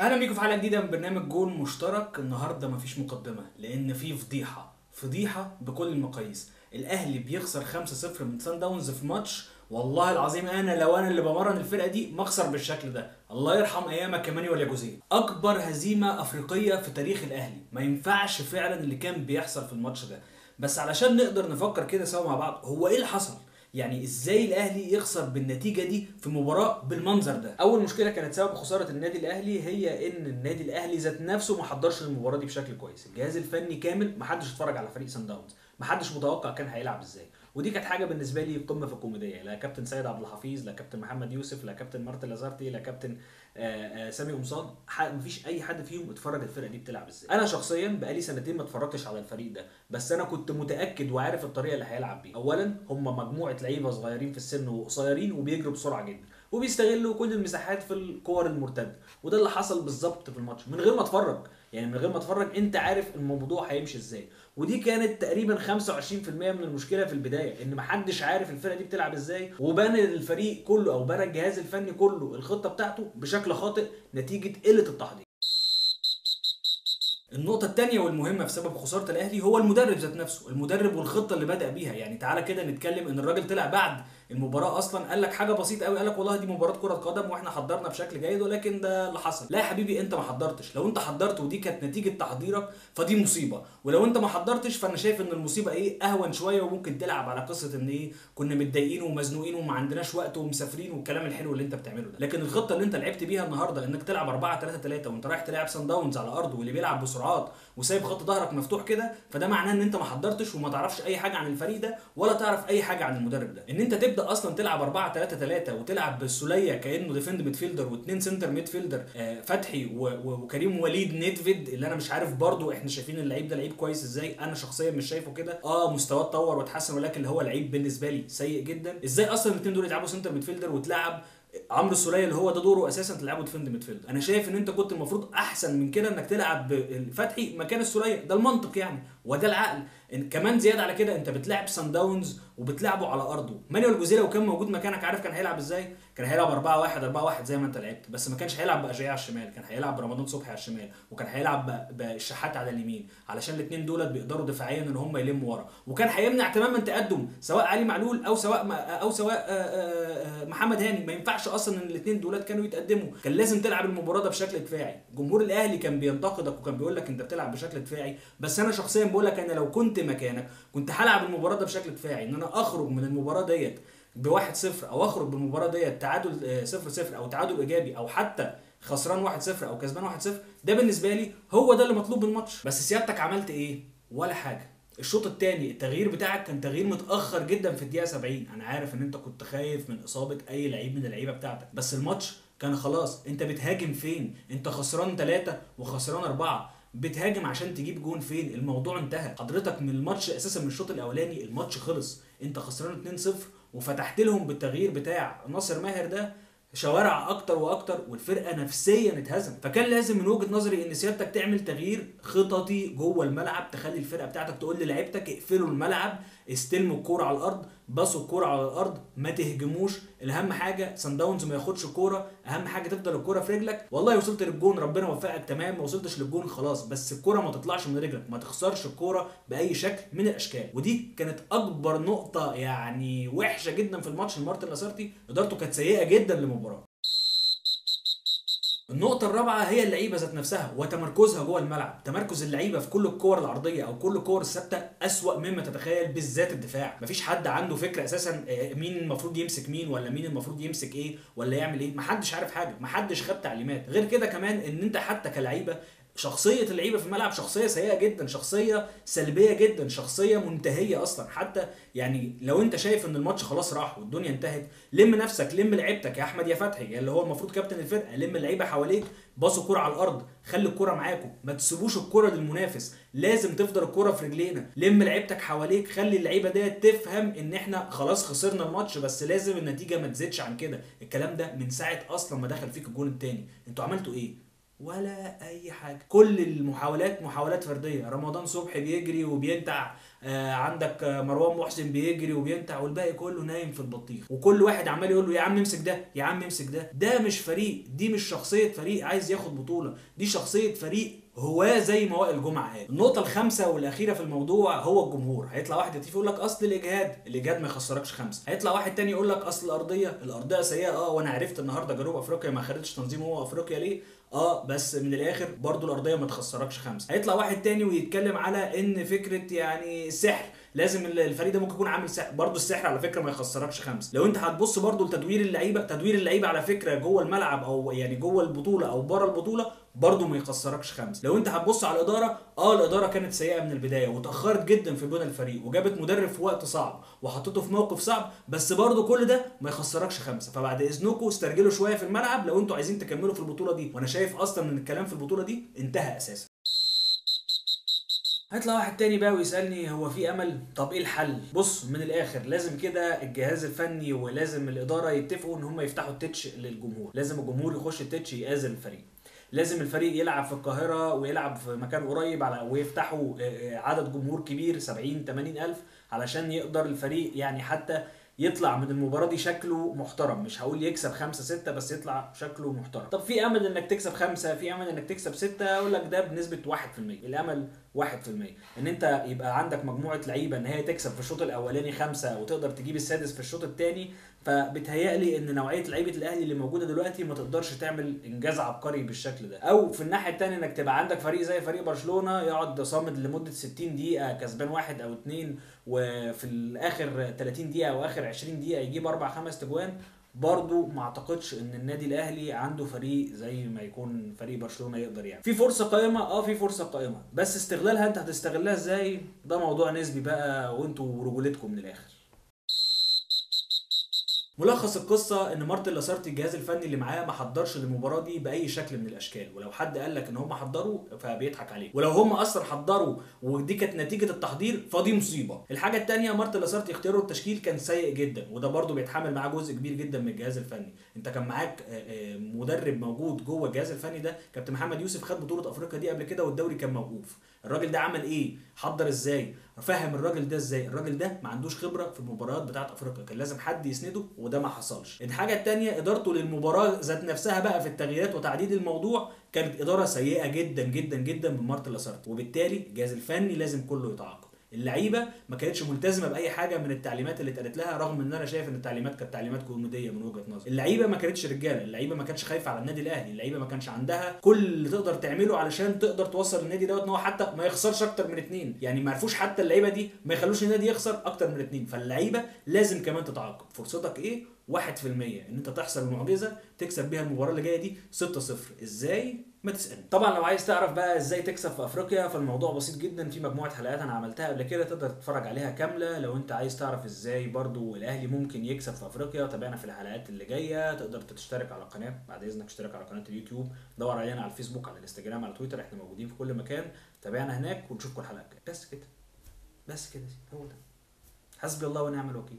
اهلا بيكم في حلقة جديدة من برنامج جول مشترك. النهارده مفيش مقدمه لان في فضيحة، فضيحة بكل المقاييس. الاهلي بيخسر 5-0 من سان داونز في ماتش، والله العظيم انا لو انا اللي بمرن الفرقة دي ما اخسر بالشكل ده. الله يرحم ايامك يا مانويل جوزيه. اكبر هزيمة افريقية في تاريخ الاهلي، ما ينفعش فعلا اللي كان بيحصل في الماتش ده. بس علشان نقدر نفكر كده سوا مع بعض هو ايه اللي حصل؟ يعني ازاي الاهلي يخسر بالنتيجة دي في مباراة بالمنظر ده؟ اول مشكلة كانت سبب خسارة النادي الاهلي هي ان النادي الاهلي ذات نفسه ما حضرش المباراة دي بشكل كويس. الجهاز الفني كامل ما حدش اتفرج على فريق سان داونز، ما حدش متوقع كان هيلعب ازاي، ودي كانت حاجة بالنسبة لي قمة في الكوميدية. لا كابتن سيد عبد الحفيظ، لا كابتن محمد يوسف، لا كابتن مارتن لازارتي، لا كابتن سامي قمصان، مفيش اي حد فيهم اتفرج الفرقة دي بتلعب ازاي. انا شخصيا بقالي سنتين ما اتفرجتش على الفريق ده، بس انا كنت متاكد وعارف الطريقة اللي هيلعب بيها. اولا هم مجموعة لعيبة صغيرين في السن وقصيرين وبيجروا بسرعة جدا وبيستغلوا كل المساحات في الكور المرتدة، وده اللي حصل بالظبط في الماتش من غير ما اتفرج. يعني من غير ما اتفرج انت عارف الموضوع هيمشي ازاي، ودي كانت تقريبا 25% من المشكلة في البداية، ان محدش عارف الفرقة دي بتلعب ازاي، وبنى الفريق كله او بنى الجهاز الفني كله الخطة بتاعته بشكل خاطئ نتيجة قلة التحضير. النقطة الثانية والمهمة في سبب خسارة الأهلي هو المدرب ذات نفسه، المدرب والخطة اللي بدأ بيها. يعني تعالى كده نتكلم إن الراجل طلع بعد المباراة أصلا قال لك حاجة بسيطة قوي، قال لك والله دي مباراة كرة قدم وإحنا حضرنا بشكل جيد ولكن ده اللي حصل. لا يا حبيبي أنت ما حضرتش، لو أنت حضرت ودي كانت نتيجة تحضيرك فدي مصيبة، ولو أنت ما حضرتش فأنا شايف إن المصيبة إيه أهون شوية، وممكن تلعب على قصة إن إيه كنا متضايقين ومزنوقين وما عندناش وقت ومسافرين والكلام الحلو اللي أنت بتعمله ده. لكن الخطة اللي أنت لعبت بيها النهارده إنك تلعب 4-3-3 وأنت رايح تلعب سان داونز على أرضه واللي بيلعب بسرعات وسايب خط ظهرك مفتوح كده، فده معناه ان انت ما حضرتش وما تعرفش اي حاجة عن الفريق ده ولا تعرف اي حاجة عن المدرب ده. ان انت تبدا اصلا تلعب 4-3-3 وتلعب بالسوليه كانه defend midfielder واثنين center midfielder، فتحي وكريم وليد نيدفيد اللي انا مش عارف برضو احنا شايفين اللعيب ده لعيب كويس ازاي، انا شخصيا مش شايفه كده. مستواه اتطور واتحسن ولكن اللي هو لعيب بالنسبة لي سيء جدا. ازاي اصلا الاثنين دول يلعبوا center midfielder وتلعب عمرو السوليه اللي هو ده دوره اساسا تلعبه defend midfielder؟ انا شايف ان انت كنت المفروض احسن من كده انك تلعب فتحي مكان السوليه، ده المنطق يعني وده العقل. إن كمان زيادة على كده انت بتلعب سان داونز وبتلعبه على ارضه. مانويل جوزيه لو كان موجود مكانك عارف كان هيلعب ازاي؟ كان هيلعب 4-1-4-1 زي ما انت لعبت، بس ما كانش هيلعب باجاي على الشمال، كان هيلعب برمضان صبحي على الشمال، وكان هيلعب بالشحات على اليمين، علشان الاثنين دولت بيقدروا دفاعيا ان هم يلموا ورا، وكان هيمنع تماما تقدم سواء علي معلول او سواء محمد هاني. ما ينفعش اصلا ان الاثنين دولت كانوا يتقدموا، كان لازم تلعب المباراة ده بشكل دفاعي. جمهور الاهلي كان بينتقدك وكان بيقول لك انت بتلعب بشكل دفاعي، بس انا شخصيا بقول لك انا لو كنت مكانك كنت هلعب المباراة ده بشكل دفاعي، ان انا اخرج من المباراة ديت ب1-0 او اخرج بالمباراة ديت تعادل 0-0 او تعادل ايجابي او حتى خسران 1-0 او كسبان 1-0، ده بالنسبة لي هو ده اللي مطلوب من الماتش. بس سيادتك عملت ايه؟ ولا حاجة. الشوط الثاني التغيير بتاعك كان تغيير متاخر جدا في الدقيقة 70. انا عارف ان انت كنت خايف من اصابه اي لعيب من اللعيبة بتاعتك، بس الماتش كان خلاص، انت بتهاجم فين؟ انت خسران 3 وخسران 4، بتهاجم عشان تجيب جون فين؟ الموضوع انتهى حضرتك من الماتش اساسا، من الشوط الاولاني الماتش خلص، انت خسران 2-0 وفتحت لهم بالتغيير بتاع ناصر ماهر ده شوارع اكتر واكتر، والفرقة نفسيا اتهزم. فكان لازم من وجهه نظري ان سيادتك تعمل تغيير خططي جوه الملعب، تخلي الفرقة بتاعتك تقول للعيبتك اقفلوا الملعب، استلموا الكورة على الارض، باصوا الكورة على الارض، ما تهجموش، الاهم حاجة سان داونز ما ياخدش الكورة، اهم حاجة تفضل الكورة في رجلك. والله وصلت للجون ربنا وفقك تمام، ما وصلتش للجون خلاص، بس الكورة ما تطلعش من رجلك، ما تخسرش الكورة باي شكل من الاشكال. ودي كانت اكبر نقطة يعني وحشة جدا في الماتش لمارتن لاسارتي، ادارته كانت سيئه جدا للمباراة. النقطة الرابعة هي اللعيبة ذات نفسها وتمركزها جوه الملعب، تمركز اللعيبة في كل الكور العرضية أو كل الكور الثابتة أسوأ مما تتخيل، بالذات الدفاع، مفيش حد عنده فكرة أساسا مين المفروض يمسك مين ولا مين المفروض يمسك إيه ولا يعمل إيه، محدش عارف حاجة، محدش خد تعليمات. غير كده كمان إن أنت حتى كلعيبة شخصية اللعيبة في الملعب شخصية سيئة جدا، شخصية سلبية جدا، شخصية منتهية أصلا. حتى يعني لو أنت شايف إن الماتش خلاص راح والدنيا انتهت، لم نفسك، لم لعيبتك يا أحمد يا فتحي اللي هو المفروض كابتن الفرقة، لم اللعيبة حواليك، باصوا كرة على الأرض، خلي الكرة معاكم، ما تسيبوش الكرة للمنافس، لازم تفضل الكرة في رجلينا، لم لعيبتك حواليك، خلي اللعيبة ديت تفهم إن إحنا خلاص خسرنا الماتش بس لازم النتيجة ما تزيدش عن كده. الكلام ده من ساعة أصلا ما دخل فيك الجون الثاني، أنتوا عملتوا إيه؟ ولا اي حاجة. كل المحاولات محاولات فردية، رمضان صبحي بيجري وبينتع، عندك مروان محسن بيجري وبينتع، والباقي كله نايم في البطيخ، وكل واحد عمال يقول له يا عم امسك ده، يا عم امسك ده. ده مش فريق، دي مش شخصية فريق عايز ياخد بطوله، دي شخصية فريق هواه زي ما وائل جمعه قال. النقطة الخامسة والاخيرة في الموضوع هو الجمهور. هيطلع واحد لطيف يقول لك اصل الاجهاد، الاجهاد ما يخسركش 5. هيطلع واحد تاني يقول لك اصل الارضية، الارضية سيئه، وانا عرفت النهارده جنوب افريقيا ما خدتش تنظيم هو افريقيا ليه، بس من الاخر برضو الارضية ما تخسركش 5. هيطلع واحد تاني ويتكلم على ان فكرة يعني السحر، لازم الفريق ده ممكن يكون عامل سحر، برضو السحر على فكرة ما يخسركش 5. لو انت هتبص برضو لتدوير اللعيبة، تدوير اللعيبة على فكرة جوه الملعب او يعني جوه البطولة او بره البطولة برضو ما يخسركش 5. لو انت هتبص على الادارة، الادارة كانت سيئه من البداية وتاخرت جدا في بناء الفريق وجابت مدرب في وقت صعب وحطته في موقف صعب، بس برضو كل ده ما يخسركش 5. فبعد اذنكم استرجلوا شوية في الملعب لو انتوا عايزين تكملوا في البطولة دي، وانا شايف اصلا ان الكلام في البطولة دي انتهى اساسا. هيطلع واحد تاني بقى ويسألني هو في امل؟ طب ايه الحل؟ بص من الاخر لازم كده الجهاز الفني ولازم الادارة يتفقوا ان هم يفتحوا التتش للجمهور، لازم الجمهور يخش التتش يآزر الفريق، لازم الفريق يلعب في القاهرة ويلعب في مكان قريب على ويفتحوا عدد جمهور كبير 70 80 الف علشان يقدر الفريق يعني حتى يطلع من المباراة دي شكله محترم، مش هقول يكسب 5 6 بس يطلع شكله محترم. طب في امل انك تكسب 5، في امل انك تكسب 6؟ اقول لك ده بنسبة 1%، الامل 1% ان انت يبقى عندك مجموعة لعيبة ان هي تكسب في الشوط الاولاني 5 وتقدر تجيب السادس في الشوط الثاني. فبتهيألي ان نوعية لعيبة الاهلي اللي موجودة دلوقتي ما تقدرش تعمل انجاز عبقري بالشكل ده. او في الناحية الثانية انك تبقى عندك فريق زي فريق برشلونة يقعد صامد لمدة 60 دقيقة كسبان 1 او 2، وفي الاخر 30 دقيقة او اخر 20 دقيقة يجيب 4 5 تجوان. برضو ما اعتقدش ان النادي الاهلي عنده فريق زي ما يكون فريق برشلونة يقدر يعني. في فرصة قائمة، في فرصة قائمة، بس استغلالها انت هتستغلها ازاي ده موضوع نسبي بقى، وانتوا ورجولتكم من الاخر. ملخص القصة ان مارتن لاسارتي الجهاز الفني اللي معاه ما حضرش للمباراة دي باي شكل من الاشكال، ولو حد قال لك ان هم حضروا فبيضحك عليه، ولو هم اصلا حضروا ودي كانت نتيجة التحضير فدي مصيبة. الحاجة الثانية مارتن لاسارتي اختياره التشكيل كان سيء جدا، وده برده بيتحمل معاه جزء كبير جدا من الجهاز الفني. انت كان معاك مدرب موجود جوه الجهاز الفني ده، كابتن محمد يوسف خد بطوله افريقيا دي قبل كده والدوري كان موقوف. الراجل ده عمل ايه؟ حضر ازاي؟ فهم الراجل ده ازاي؟ الراجل ده ما عندوش خبره في المباريات بتاعه افريقيا، كان لازم حد يسنده وده ما حصلش. الحاجة الثانية ادارته للمباراة ذات نفسها بقى في التغييرات وتعديل الموضوع كانت ادارة سيئه جدا جدا جدا من مارتن لاسارتي، وبالتالي الجهاز الفني لازم كله يتعاقب. اللعيبة ما كانتش ملتزمة باي حاجة من التعليمات اللي اتقالت لها، رغم ان انا شايف ان التعليمات كانت تعليمات كوميدية من وجهه نظري. اللعيبة ما كانتش رجاله، اللعيبة ما كانتش خايفة على النادي الاهلي، اللعيبة ما كانش عندها كل اللي تقدر تعمله علشان تقدر توصل النادي دوت ان هو حتى ما يخسرش اكتر من 2، يعني ما عرفوش حتى اللعيبة دي ما يخلوش النادي يخسر اكتر من 2. فاللعيبه لازم كمان تتعاقب. فرصتك ايه؟ 1% ان انت تحصل معجزه تكسب بيها المباراة اللي جاية دي 6-0. ازاي؟ ما تسالني. طبعا لو عايز تعرف بقى ازاي تكسب في افريقيا فالموضوع بسيط جدا، في مجموعة حلقات انا عملتها قبل كده تقدر تتفرج عليها كاملة. لو انت عايز تعرف ازاي برضو الاهلي ممكن يكسب في افريقيا تابعنا في الحلقات اللي جاية. تقدر تشترك على القناة، بعد اذنك اشترك على قناة اليوتيوب، دور علينا على الفيسبوك، على الانستجرام، على تويتر، احنا موجودين في كل مكان. تابعنا هناك ونشوفكم الحلقة الجاية. بس كده، بس كده، هو ده. حسبي الله ونعم الوكيل.